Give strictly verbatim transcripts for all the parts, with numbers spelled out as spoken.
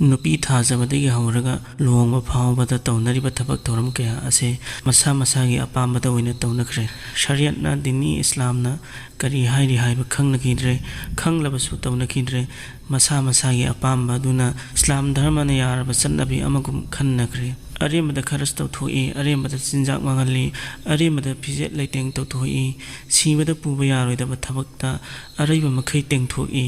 ꯅꯨꯄꯤ ꯊꯥꯖꯕꯗꯒꯤ ꯍꯧꯔꯒ ꯂꯨꯍꯣꯡꯕ ꯐꯥꯎꯕꯗ ꯇꯧꯅꯔꯤꯕ ꯊꯕꯛ ꯊꯧꯔꯝ ꯀꯌꯥ ꯑꯁꯦ ꯃꯁꯥ ꯃꯁꯥꯒꯤ ꯑꯄꯥꯝꯕꯗ ꯑꯣꯏꯅ ꯇꯧꯅꯈ꯭ꯔꯦ꯫ ꯁꯔꯤꯌꯠꯅ, ꯗꯤꯅꯤ ꯏꯁꯂꯥꯝꯅ ꯀꯔꯤ ꯍꯥꯏꯔꯤ ꯍꯥꯏꯕ ꯈꯪꯅꯈꯤꯗ꯭ꯔꯦ꯫ ꯈꯪꯂꯕꯁꯨ ꯇꯧꯅꯈꯤꯗ꯭ꯔꯦ꯫ ꯃꯁꯥ ꯃꯁꯥꯒꯤ ꯑꯄꯥꯝꯕ ꯑꯗꯨꯅ ꯏꯁꯂꯥꯝ ꯙꯔꯃꯅ ꯌꯥꯔꯕ ꯆꯠꯅꯕꯤ ꯑꯃꯒꯨꯝ ꯈꯟꯅꯈ꯭ꯔꯦ꯫ ꯑꯔꯦꯝꯕꯗ ꯈꯔꯁ ꯇꯧꯊꯣꯛꯏ, ꯑꯔꯦꯝꯕꯗ ꯆꯤꯟꯖꯥꯛ ꯃꯥꯡꯍꯜꯂꯤ, ꯑꯔꯦꯝꯕꯗ ꯐꯤꯖꯦꯠ ꯂꯩꯇꯦꯡ ꯇꯧꯊꯣꯛꯏ, ꯁꯤꯕꯗ ꯄꯨꯕ ꯌꯥꯔꯣꯏꯗꯕ ꯊꯕꯛꯇ ꯑꯔꯩꯕ ꯃꯈꯩ ꯇꯦꯡꯊꯣꯛꯏ꯫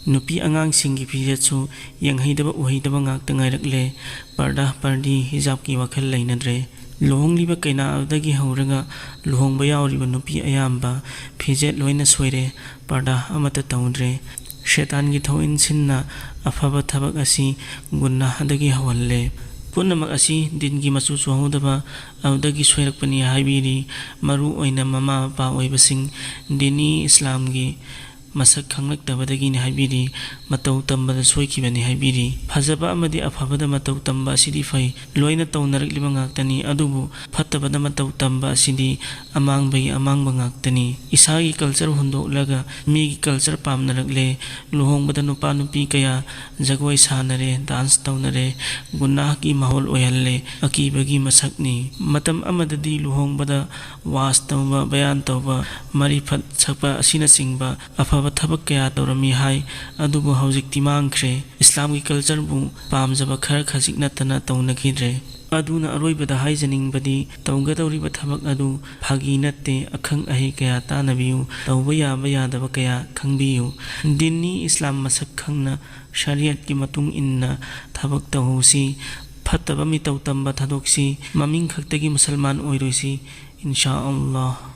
ꯅꯨꯄꯤ ꯑꯉꯥꯡꯁꯤꯡꯒꯤ ꯐꯤꯖꯦꯠꯁꯨ ꯌꯦꯡꯍꯩꯗꯕ ꯎꯍꯩꯗꯕ ꯉꯥꯛꯇ ꯉꯥꯏꯔꯛꯂꯦ꯫ ꯄꯔꯗꯥ ꯄꯔꯗꯤ ꯍꯤꯖꯥꯕꯀꯤ ꯋꯥꯈꯜ ꯂꯩꯅꯗ꯭ꯔꯦ꯫ ꯂꯨꯍꯣꯡꯂꯤꯕ ꯀꯩꯅꯥ ꯑꯗꯨꯗꯒꯤ ꯍꯧꯔꯒ ꯂꯨꯍꯣꯡꯕ ꯌꯥꯎꯔꯤꯕ ꯅꯨꯄꯤ ꯑꯌꯥꯝꯕ ꯐꯤꯖꯦꯠ ꯂꯣꯏꯅ ꯁꯣꯏꯔꯦ, ꯄꯔꯗꯥ ꯑꯃꯠꯇ ꯇꯧꯗ꯭ꯔꯦ꯫ ꯁꯦꯇꯥꯟꯒꯤ ꯊꯧꯏꯟꯁꯤꯟꯅ ꯑꯐꯕ ꯊꯕꯛ ꯑꯁꯤ ꯒꯨꯟꯅꯥꯍꯗꯒꯤ ꯍꯧꯍꯜꯂꯦ꯫ ꯄꯨꯝꯅꯃꯛ ꯑꯁꯤ ꯗꯤꯟꯒꯤ ꯃꯆꯨ ꯆꯨꯍꯧꯗꯕ ꯑꯗꯨꯗꯒꯤ ꯁꯣꯏꯔꯛꯄꯅꯤ ꯍꯥꯏꯕꯤꯔꯤ꯫ ꯃꯔꯨ ꯑꯣꯏꯅ ꯃꯃꯥ ꯃꯄꯥ ꯑꯣꯏꯕꯁꯤꯡ ꯗꯤꯅꯤ ꯏꯁꯂꯥꯝꯒꯤ ꯃꯁꯛ ꯈꯪꯂꯛꯇꯕꯗꯒꯤꯅꯤ ꯍꯥꯏꯕꯤꯔꯤ꯫ ꯃꯇꯧ ꯇꯝꯕꯗ ꯁꯣꯏꯈꯤꯕꯅꯤ ꯍꯥꯏꯕꯤꯔꯤ꯫ ꯐꯖꯕ ꯑꯃꯗꯤ ꯑꯐꯕꯗ ꯃꯇꯧ ꯇꯝꯕ ꯑꯁꯤꯗꯤ ꯐꯩ, ꯂꯣꯏꯅ ꯇꯧꯅꯔꯛꯂꯤꯕ ꯉꯥꯛꯇꯅꯤ꯫ ꯑꯗꯨꯕꯨ ꯐꯠꯇꯕꯗ ꯃꯇꯧ ꯇꯝꯕ ꯑꯁꯤꯗꯤ ꯑꯃꯥꯡꯕꯒꯤ ꯑꯃꯥꯡꯕ ꯉꯥꯛꯇꯅꯤ꯫ ꯏꯁꯥꯒꯤ ꯀꯜꯆꯔ ꯍꯨꯟꯗꯣꯛꯂꯒ ꯃꯤꯒꯤ ꯀꯜꯆꯔ ꯄꯥꯝꯅꯔꯛꯂꯦ꯫ ꯂꯨꯍꯣꯡꯕꯗ ꯅꯨꯄꯥ ꯅꯨꯄꯤ ꯀꯌꯥ ꯖꯒꯣꯏ ꯁꯥꯅꯔꯦ, ꯗꯥꯟꯁ ꯇꯧꯅꯔꯦ, ꯒꯨꯅꯥꯍꯀꯤ ꯃꯍꯣꯜ ꯑꯣꯏꯍꯜꯂꯦ, ꯑꯀꯤꯕꯒꯤ ꯃꯁꯛꯅꯤ꯫ ꯃꯇꯝ ꯑꯃꯗꯗꯤ ꯂꯨꯍꯣꯡꯕꯗ ꯋꯥꯁ ꯇꯧꯕ, ꯕꯌꯥꯟ ꯇꯧꯕ, ꯃꯔꯤꯐꯠ ꯁꯛꯄ ꯑꯁꯤꯅꯆꯤꯡꯕ ꯑꯐꯕ ꯊꯕꯛ ꯀꯌꯥ ꯇꯧꯔꯝꯃꯤ ꯍꯥꯏ, ꯑꯗꯨꯕꯨ ꯍꯧꯖꯤꯛꯇꯤ ꯃꯥꯡꯈ꯭ꯔꯦ꯫ ꯏꯁꯂꯥꯝꯒꯤ ꯀꯜꯆꯔꯕꯨ ꯄꯥꯝꯖꯕ ꯈꯔ ꯈꯖꯤꯛ ꯅꯠꯇꯅ ꯇꯧꯅꯈꯤꯗ꯭ꯔꯦ꯫ ꯑꯗꯨꯅ ꯑꯔꯣꯏꯕꯗ ꯍꯥꯏꯖꯅꯤꯡꯕꯗꯤ, ꯇꯧꯒꯗꯧꯔꯤꯕ ꯊꯕꯛ ꯑꯗꯨ ꯐꯥꯒꯤ ꯅꯠꯇꯦ, ꯑꯈꯪ ꯑꯍꯩ ꯀꯌꯥ ꯇꯥꯟꯅꯕꯤꯌꯨ, ꯇꯧꯕ ꯌꯥꯕ ꯌꯥꯗꯕ ꯀꯌꯥ ꯈꯪꯕꯤꯌꯨ꯫ ꯗꯤꯟꯅꯤ ꯏꯁꯂꯥꯝ ꯃꯁꯛ ꯈꯪꯅ ꯁꯔꯤꯌꯠꯀꯤ ꯃꯇꯨꯡ ꯏꯟꯅ ꯊꯕꯛ ꯇꯧꯍꯧꯁꯤ꯫ ꯐꯠꯇꯕ ꯃꯤꯇꯧ ꯇꯝꯕ ꯊꯥꯗꯣꯛꯁꯤ꯫ ꯃꯃꯤꯡ ꯈꯛꯇꯒꯤ ꯃꯨꯁꯜꯃꯥꯟ ꯑꯣꯏꯔꯣꯏꯁꯤ, ꯏꯟꯁꯥ ꯑꯜꯂꯥꯍ꯫